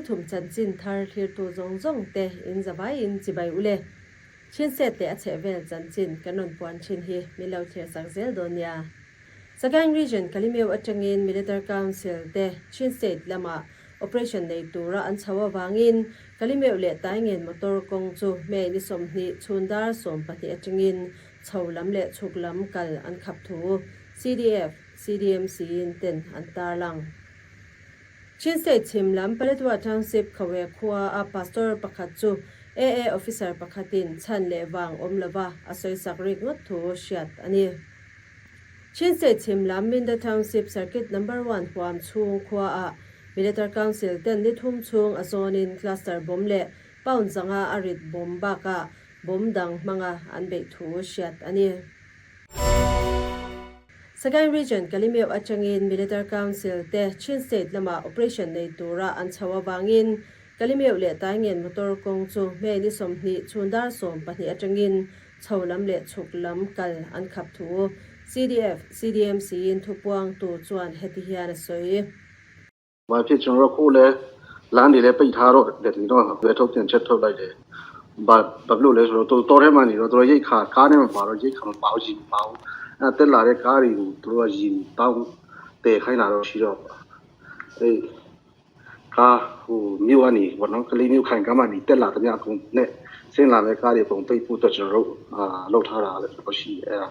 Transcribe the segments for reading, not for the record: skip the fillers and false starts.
Tuithum chanchin thar thlirtu zawng zawng te in zavaiin chibai ule. Chinset leh a chhehvel chanchin kan rawn puan thin hi min lo thlir sak zel dawn nia. Sagaing Region Kalimeu atangin Military Council te Chin State lamah operation nei tura an chho avangin Kalimeu leh Taingen motor kawng chu May ni 20 chhun dar 12 atangin chho lam leh chhuk lam kal an khap thu CDF, CDMC in ten an tarlang. Chin State chhim lam Paletwa Township Khawe khua a pastor pakhat chu AA officer pakhatin chhan leh vang awm lova a sawisak rik ngawt thu hriat a ni. Chin State chhim lam Minda Township Circuit Number One huam chhung khua ah Military Council ten ni thum chhung a zawnin cluster bomb leh pound zanga a rit bomb bakah bomb dang hmanga an beih thu hriat a ni. Sagaing Region Kalimeu atangin Military Council te Chin State lama operation nei tura an chho avangin Kalimeu leh Taingen motor kawng chu May ni 20 chhun dar 12 atangin chho lam leh chhuk lam kal an khap thu CDF, CDMC in thupuangtu chuan heti hian a sawi. ဘာဖြစ်ကျွန်တော်တို့ခုလဲလမ်းတွေလည်းပိတ်ထားတော့တယ်ဒီတော့ဘယ်ထုတ်ပြန်ချက်ထုတ်လိုက်တယ်ဘာဘာလို့လဲဆိုတော့တော်ထဲမှာနေတော့သူတို့ရိတ်ခါကားနဲ့မပါတော့ရိတ်ခါမပါဘူးရင်ပါဘူးအဲတက်လာတဲ့ကားတွေကိုသူတို့ကရင်တောင်းတည်ခိုင်းတာတော့ရှိတော့အေးကားဟိုမြို့ကနေဘောနော်ကလေးမြို့ခိုင်ကားမှနေတက်လာတဲ့မြအကုန်နဲ့ဆင်းလာတဲ့ကားတွေပုံပိတ်ဖို့တော့ကျွန်တော်တို့အာလုပ်ထားတာလည်းရှိတယ်အဲ့ဒါ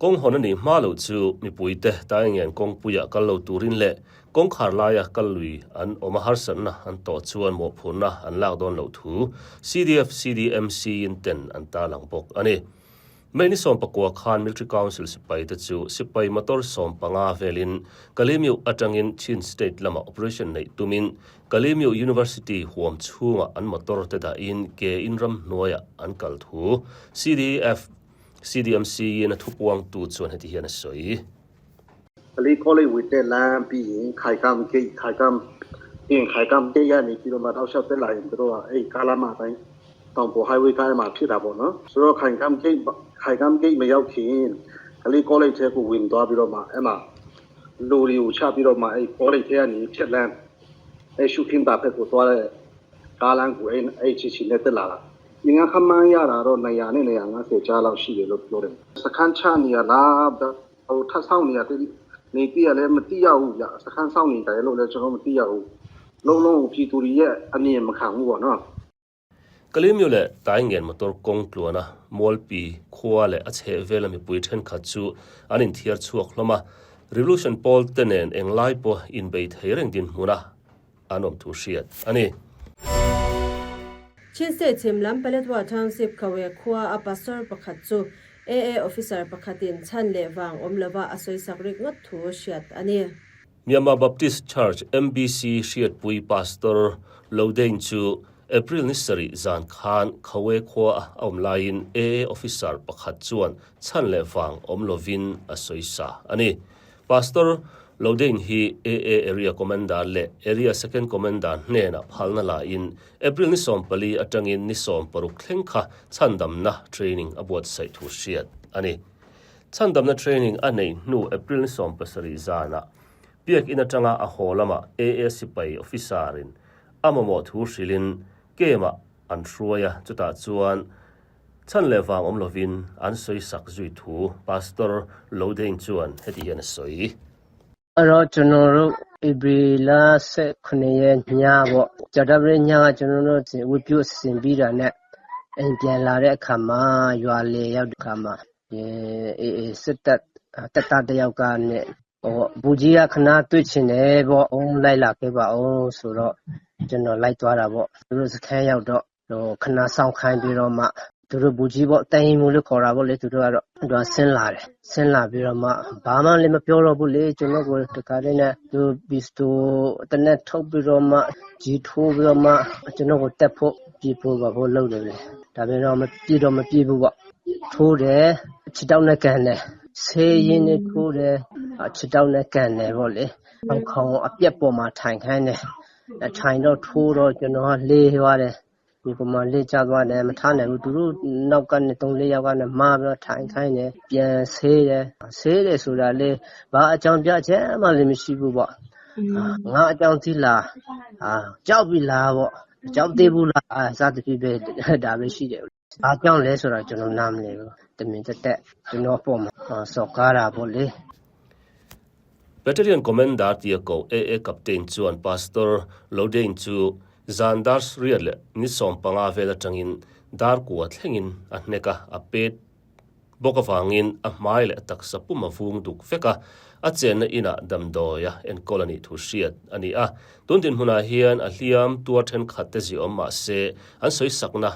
Kawng hawn a nih hma loh chu mipuite Taingen kawngpuiah kal lo turin leh kawngkhar laia kal lui an awm a harsatna an tawh chuan mawhphurhna an lak dawn loh thu CDF CDMC in ten an tarlang bawk a ni. May ni 19 khan Military Council sipaite chu sipai motor 15 velin Kalemyo atangin Chin State lama operation neih tumin Kalemyo University huam chhungah an motor te dahin ke in ram hnuaiah an kal thu CDF CDMC in a thupuangtu chuan heti hian a sawi. ကလေးကောလိပ်ဝင်တဲ့လမ်းပြီးရင်ခိုင်ကမ်ဂိတ်ခိုင်ကမ်ပြီးရင်ခိုင်ကမ်ဂိတ်ကနေပြီးတော့မှတောက်လျှောက်တက်လာရင်တို့ကအဲ့ကားလမ်းမတိုင်းတောင်ပေါ် highway ကားမှာဖြစ်တာပေါ့နော်ဆိုတော့ခိုင်ကမ်ဂိတ်ခိုင်ကမ်ဂိတ်မရောက်ခင်ကလေးကောလိပ်ထဲကိုဝင်သွားပြီးတော့မှအဲ့မှာလူတွေကိုချပြီးတော့မှအဲ့ကောလိပ်ထဲကနေဖြတ်လမ်းအဲ့ရှုခင်းတာဖက်ကိုသွားတဲ့ကားလမ်းကိုအဲ့အဲ့ချီချီနဲ့တက်လာတာငင်ခမန်းရတာတော့200နဲ့250ကြားလောက်ရှိတယ်လို့ပြောတယ်စခန်းချနေရလားဟိုထပ်ဆောင်နေရတဲ့နေပြရလဲမသိရဘူးဗျစခန်းဆောင်နေတယ်လို့လည်းကျွန်တော်မသိရဘူးလုံးလုံးပြည်သူတွေရဲ့အမြင်မခံဘူးပေါ့နော် Kalemyo leh Taingen motor kawng tluana Mualpi khua leh a chhehvela mipui thenkhat chu an inthiar chhuak hlawm a, Revolution pawl te nen englai pawh inbei thei reng dinhmuna an awm thu hriat a ni. Chin State chhim lam Paletwa Township Khawe khua a pastor pakhat chu AA officer pakhatin chhan leh vang awm lova a sawisak rik ngawt thu hriat a ni. Myanmar Baptist Church, MBC, hriatpui Pastor Lodein chu April ni 7 zan khan Khawe khua a awm laiin AA officer pakhat chuan chhan leh vang awm lovin a sawisa a ni. Pastor Lodein hi AA Area Commander leh Area Second Commander hnenah phalna lain April ni 14 atangin ni 16 thleng kha chhandamna training a buatsaih thu hriat a ni. Chhandamna training a nei hnu April ni 17 zanah Biak in atanga a haw lamah AA sipai officer in a mamawh thu hrilhin camp-ah an hruai a, chutah chuan chhan leh vang awm lovin an sawisak zui thu Pastor Lodein chuan heti hian a sawi. အဲ့တော့ကျွန်တော်တို့ဧပြီလ18ရက်ညပေါ့ကြာတပည့်ညကကျွန်တော်တို့ဝတ်ပြုဆင်ပြီးတာနဲ့အိမ်ပြန်လာတဲ့အခါမှာရွာလေရောက်တဲ့အခါမှာအေးအေးစစ်တပ်တပ်သားတယောက်ကနဲ့ဟိုဘူကြီးကခဏတွေ့ချင်တယ်ပေါ့အုံးလိုက်လာခဲ့ပါအောင်ဆိုတော့ကျွန်တော်လိုက်သွားတာပေါ့သူတို့စခန်းရောက်တော့ဟိုခဏဆောင်ခိုင်းပြီးတော့မှသူတို့ဘူကြီးပေါ့တိုင်မှုလို့ခေါ်တာပေါ့လေသူတို့ကတော့သူကဆင်းလာတယ်ဆင်းလာပြီးတော့မှဘာမှလည်းမပြောတော့ဘူးလေကျွန်တော်ကိုတခါတည်းနဲ့သူပစ္စတိုတနက်ထုတ်ပြီးတော့မှဂျီထိုးပြီးတော့မှကျွန်တော်ကိုတက်ဖို့ပြေဖို့ပါဖို့လုပ်တယ်လေဒါပေမဲ့မပြေတော့မပြေဘူးပေါ့ထိုးတယ်ခြေတောက်နဲ့ကန်တယ်ဆေးရင်းနဲ့ထိုးတယ်ခြေတောက်နဲ့ကန်တယ်ပေါ့လေခေါင်းအပြက်ပေါ်မှာထိုင်ခိုင်းတယ်ထိုင်တော့ထိုးတော့ကျွန်တော်ကလေးသွားတယ်ဒီပေါ်မှာလက်ကျသွားတယ်မထားနိုင်ဘူးသူတို့နောက်ကနေ3 4ယောက်ကနေမှားပြီးတော့ထိုင်ခိုင်းတယ်ပြန်ဆေးတယ်ဆေးတယ်ဆိုတာလေဘာအကြောင်းပြချက်မှလည်းမရှိဘူးပေါ့ ငါအကြောင်းသိလားအာကြောက်ပြီလားပေါ့ကြောက်သေးဘူးလားအာစသဖြင့်ပဲဒါပဲရှိတယ်။ဘာကြောင့်လဲဆိုတာကျွန်တော်နားမလည်ဘူး။တမင်တက်တက်ကျွန်တော်အပေါ်မှာစော်ကားတာပေါ့လေ။ Battalion Commander tia ko AA Captain chuan Pastor Lodein chu zan dar riat leh ni 15 vel atangin dar kua thlengin a hnek a, a pet bawk avangin a hmai leh a taksa pum a vung duk vek a, a chenna inah damdawi a enkawl a nih thu hriat a ni a. Tun dinhmunah hian a hliam tuar thenkhat te ziawm mah se an sawisakna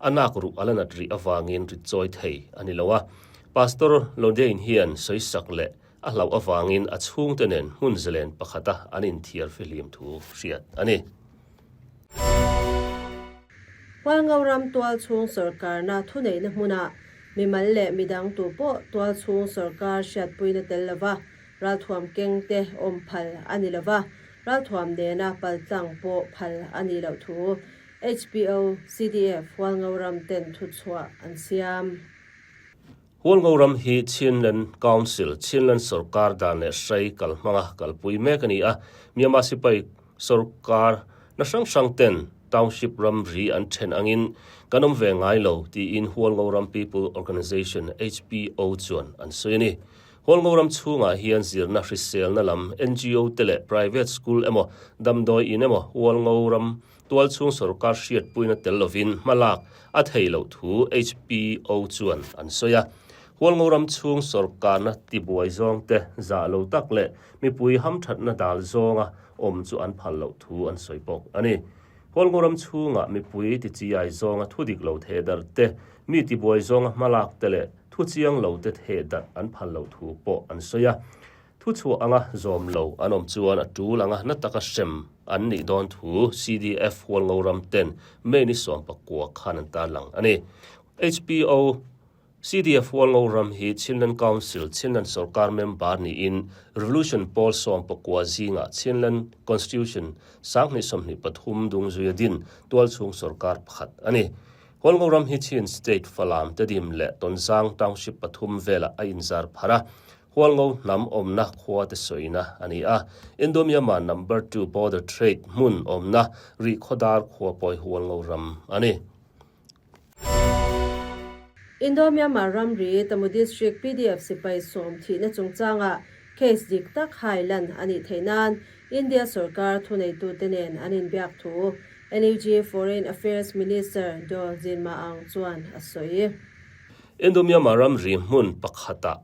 a nak ruh a la nat rih avangin rit chawi thei a ni lo a. Pastor Lodein hian sawisak leh a hlauh avangin a chhungte nen hmun zalen pakhata an inthiar fihlim thu hriat a ni. Hualngoram tualchhung sawrkarna thuneihna hmunah mimal leh midang tu pawh tualchhung sawrkar hriatpuina tel lova ralthuam keng te awm phal a ni lova, ralthuam nena paltlang pawh phal a nih loh thu HPO, CDF, Hualngoram ten thuchhuah an siam. Hualngoram hi Chinland Council, Chinland sawrkar dan leh hrai kal hmanga kalpui mek a ni a. Myanmar sipai sawrkar na hrang hrang ten township ramri an then angin kan awm ve ngai lo tiin Hualngoram People Organisation, HPO, chuan an sawi a ni. Hualngoram chhungah hian zirna hriselna lam NGO te leh private school emaw damdawi in emaw Hualngoram Tualchhung sorkar hriatpuina tel lovin hmalak a thei loh thu HPO chuan an sawi a. Hualngoram chhung sorkarna tibuai zawngte zah lo tak leh mipui hamthatna dal zawnga awm chu an phal loh thu an sawi bawk a ni. Hualngoram chhungah mipui tichiai zawnga thu dik lo theh darh te, mi tibuai zawnga hmalak te leh thu chiang lo te theh darh an phal loh thu pawh an sawi a. Thuchhuah anga zawm lo an awm chuan a tul anga na taka hrem an nih dawn thu CDF Hualngoram ten May ni 19 khan an tarlang a ni. HPO, CDF Hualngoram hi Chinland Council, Chinland sorkar member niin Revolution pawl 19 zingah Chinland Constitution 2023 dungzuia din tualchhung sorkar pakhat a ni. Hualngoram hi Chin State Falam Tedim leh Tonzang Township pathum velah a inzar pharh a. Hualngo hnam awmna khua te sawina a ni a, Indo-Myanmar Number Two Border Trade hmun awmna Rihkhawdar khua pawi Hualngo ram a ni. Indo-Myanmar ramri Tamu District pdf sipai sawm thihna chungchangah case dik tak hai lan a nih theih nan India sorkar thuneitute nen an inbiak thu NUG Foreign Affairs Minister Daw Zin Ma Aung chuan a sawi. Indo-Myanmar ramri hmun pakhatah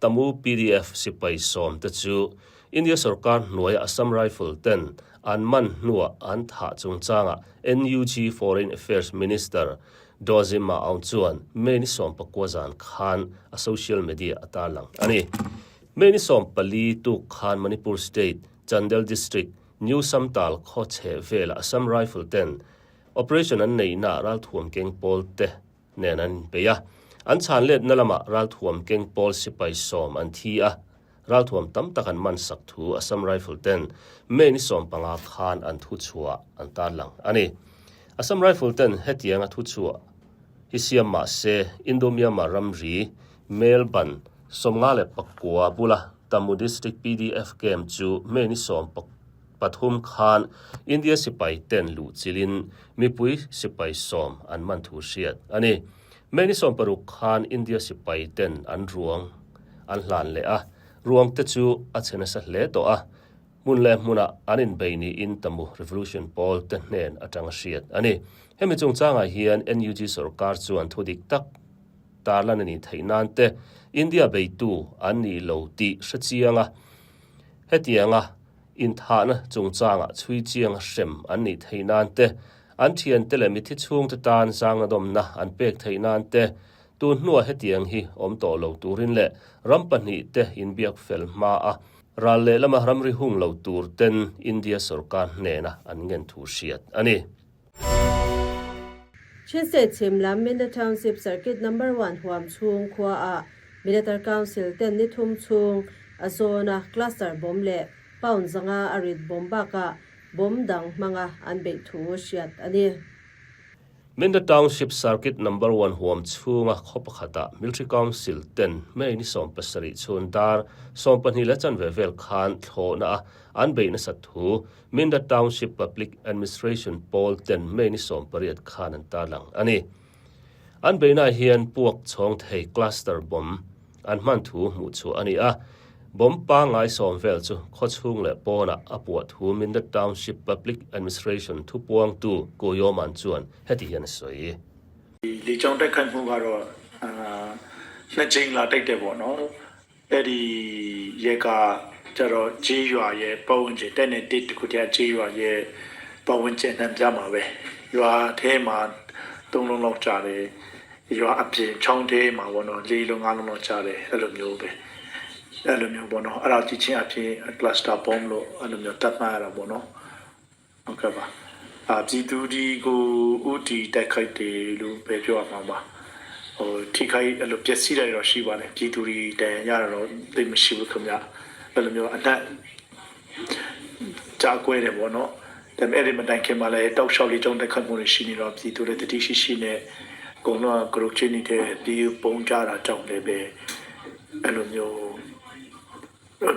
Tamu pdf sipai sawm te chu India sorkar hnuaia Assam Rifle ten an man hnuah an thah chungchangah NUG Foreign Affairs Minister Daw Zin Ma Aung chuan May ni 19 zan khan a social media a tarlang a ni. May ni 14 tuk khan Manipur State, Chandel District, New Samtal khaw chheh velah Assam Rifle ten operation an neihnaah ralthuam keng pawl te nen an inpeih a. An chhan letna lamah ralthuam keng pawl sipai sawm an thi a, ralthuam tam tak an man sak thu Assam Rifle ten May ni 15 khan an thuchhuah an tarlang a ni. Assam Rifle ten hetianga thuchhuah hi siam mah se Indo-Myanmar ramri Melban 59 bula Tamu District pdf camp chu May ni 13 khan India sipai ten luh chilin mipui sipai sawm an man thu hriat a ni. May ni 16 khan India sipai ten an ruang an hlan leh a, ruang te chu a chhe nasa hle tawh a, hmun leh hmunah an inbei niin Tamu Revolution pawl te hnen atanga hriat a ni. Hemi chungchangah hian NUG sorkar chuan thu dik tak tarlan a nih theih nan te India beitu an nih lo tih hre chiang a, hetianga Inthahna chungchangah chhui chiang hrem an nih theih nan te, an thiante leh mithi chhungte tan zangna dawmna an pek theih nan te, tun hnuah hetiang hi awm tawh lo turin leh ram pahnih te inbiak fel hma a, ral lehlama ramri hung lo tur ten India sorkar hnena an ngen thu hriat a ni. Chin State chhim lam Minda Township Circuit Number One huam chhung khuaah Military Council ten ni thum chhung a zawna cluster bomb leh pound zanga a rit bomb bakah bomb dang hmanga an beih thu hriat a ni. Minda Township Circuit Number One huam chhunga khaw pakhatah Military Council ten May ni 17 chhun dar 12 leh chanve vel khan thlawhna a an beih nasat thu Minda Township Public Administration pawl ten May ni 18 khan an tarlang a ni. An beihnaah hian puak chhawng thei cluster bomb an hman thu hmuh chhuah a ni a, bomb pangngai sawm vel chu khawchhung leh pawnah a puah thu Minda Township Public Administration thupuangtu Ku Yoman chuan heti hian a sawi. Lechangတိုက်ခိုက်မှုကတော့နှစ်ကြိမ်လာတိုက်တယ်ပေါ့နော်အဲ့ဒီရက်ကကျတော့ဂျေးရွာရဲ့ပတ်ဝန်းကျင်တက်နေတစ်တခုတည်းဂျေးရွာရဲ့ပတ်ဝန်းကျင်နှံပြမှာပဲရွာထဲမှာသုံးလုံးလောက်ကြတယ်ရွာအပြင်ချောင်းထဲမှာပေါ့နော်လေးလုံးငါးလုံးလောက်ကြတယ်အဲ့လိုမျိုးပဲအဲ့လိုမျိုးပေါ့နော်အဲ့ဒါကြည့်ချင်းအပြင် cluster bomb လို့အဲ့လိုမျိုးတတ်မှတ်ရတာပေါ့နော်ဟုတ်ကဲ့ပါအာပြည်သူဒီကိုဥတီတိုက်ခိုက်တယ်လို့ပဲပြောရမှာပါဟိုထိခိုက်အဲ့လိုပျက်စီးတယ်တော့ရှိပါတယ်ပြည်သူတွေတန်ရတာတော့သိမရှိဘူးခင်ဗျအဲ့လိုမျိုးအနက်ကြားကွဲတယ်ပေါ့နော်ဒါပေမဲ့အဲ့ဒီမတိုင်ခင်မှာလည်းတောက်လျှောက်လေးတုံးတက်ခတ်မှုတွေရှိနေတော့ပြည်သူတွေတတိရှိရှိနဲ့အကုန်လုံးက group ချင်းနေတဲ့ပြည်ပုံကြတာကြောင့်လည်းပဲအဲ့လိုမျိုး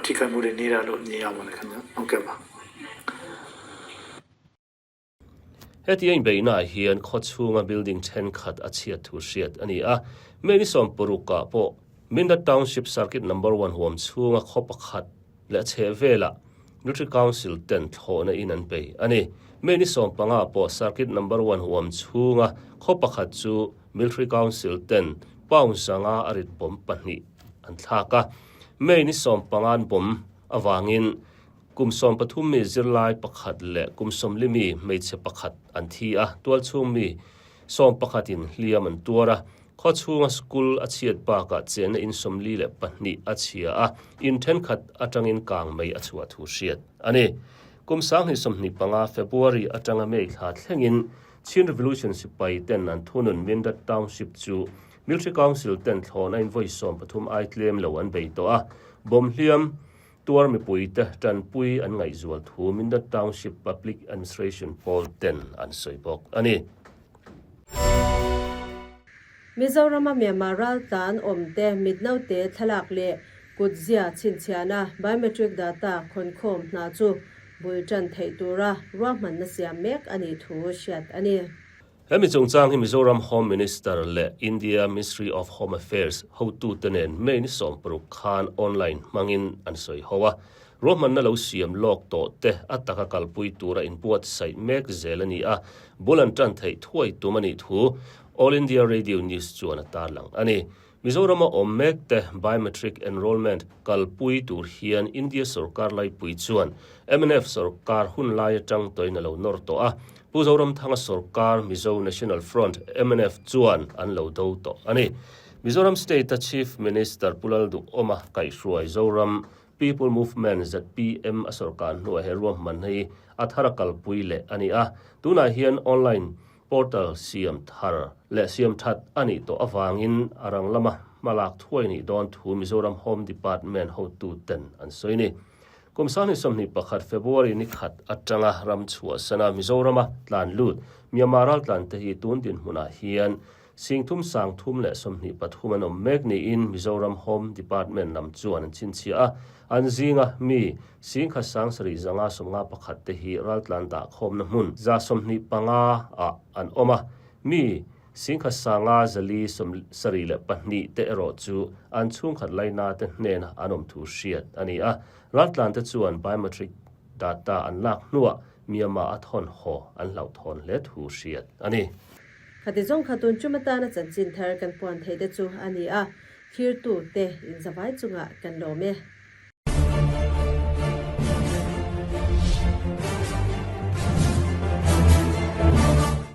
ထိခိုက်မှုတွေနေတာလို့မြင်ရပါတယ်ခင်ဗျဟုတ်ကဲ့ပါ Heti a inbeihnaah hian khaw chhunga building thenkhat a chhiat thu hriat a ni a, May ni 16 ah pawh Minda Township Circuit Number One huam chhunga khaw pakhat leh a chheh velah Military Council ten thlawhna in an bei a ni. May ni 15 ah pawh Circuit Number One huam chhunga khaw pakhat chu Military Council ten pound zanga a rit bomb pahnih an thlak a, May ni 15 an bomb avangin Kum 13 mi zirlai pakhat leh kum 40 mi hmeichhe pakhat an thi a, tualchhung mi 11 in hliam an tuar a, khaw chhunga school a chhiat bakah chenna in 42 a chhia a, in thenkhat atangin kang mai a chhuah thu hriat a ni. Kum 2025 February atanga May thla thlengin Chin Revolution sipai ten an thunun Mindat Township chu Military Council ten thlawhna in vawi 13 ai tlem lo an bei tawh a, bomb hliam Tuar mipuite tanpui an ngaihzual thu Mindat Township Public Administration pawl ten an sawi bawk a ni. Mizorama Myanmar raltlan awmte mitnaute thlalak leh kutzia chhinchhiahna biometric data khawnkhawm hna chu bul tan theih tura ruahmanna siam mek a nih thu hriat a ni. Hemi chungchang hi Mizoram Home Minister leh India Ministry of Home Affairs hotute nen May ni 16 khan online hmangin an sawi ho a. Ruahmanna lo siam lawk tawh te a taka kalpui tura inbuatsaih mek zel a ni a, bul an tan theih thuai tum a nih thu All India Radio News chuan a tarlang a ni. Mizorama awm mek te biometric enrolment kalpui tur hian India sorkar laipui chuan mnf sorkar hun lai atang tawhin a lo nawr tawh a, Pu Zoramthanga sorkar Mizo National Front, mnf, chuan an lo do tawh a ni. Mizoram State-a Chief Minister Pu Lalduhawma kaihhruai Zoram People Movement, zpm, a sorkar hnuah he ruahman hi a thar a kalpui leh a ni a, tunah hian online Portal siam thar leh siam that a nih tawh avangin a rang lama hmalak thuai nih dawn thu Mizoram Home Department hotuten an sawi a ni. Kum 2021 February ni khat atanga ram chhuahsana Mizorama tlan lut Myanmar raltlante hi tun dinhmunah hian 33,323 an awm mek niin Mizoram Home Department lam chuan an chhinchhiah a, an zinga mi 7,751 te hi raltlan dahkhawmna hmun 125 ah an awm a, mi 5,472 te erawh chu an chhungkhat laina te hnena an awm thu hriat a ni a, raltlan te chuan biometric data an lak hnuah Myanmar a thawn haw an hlauhthawn hle thu hriat a ni. Khati zawng kha tun tum atana chanchin thar kan puan theih te chu a ni a, thirtu te inzavai chungah kan lawm e.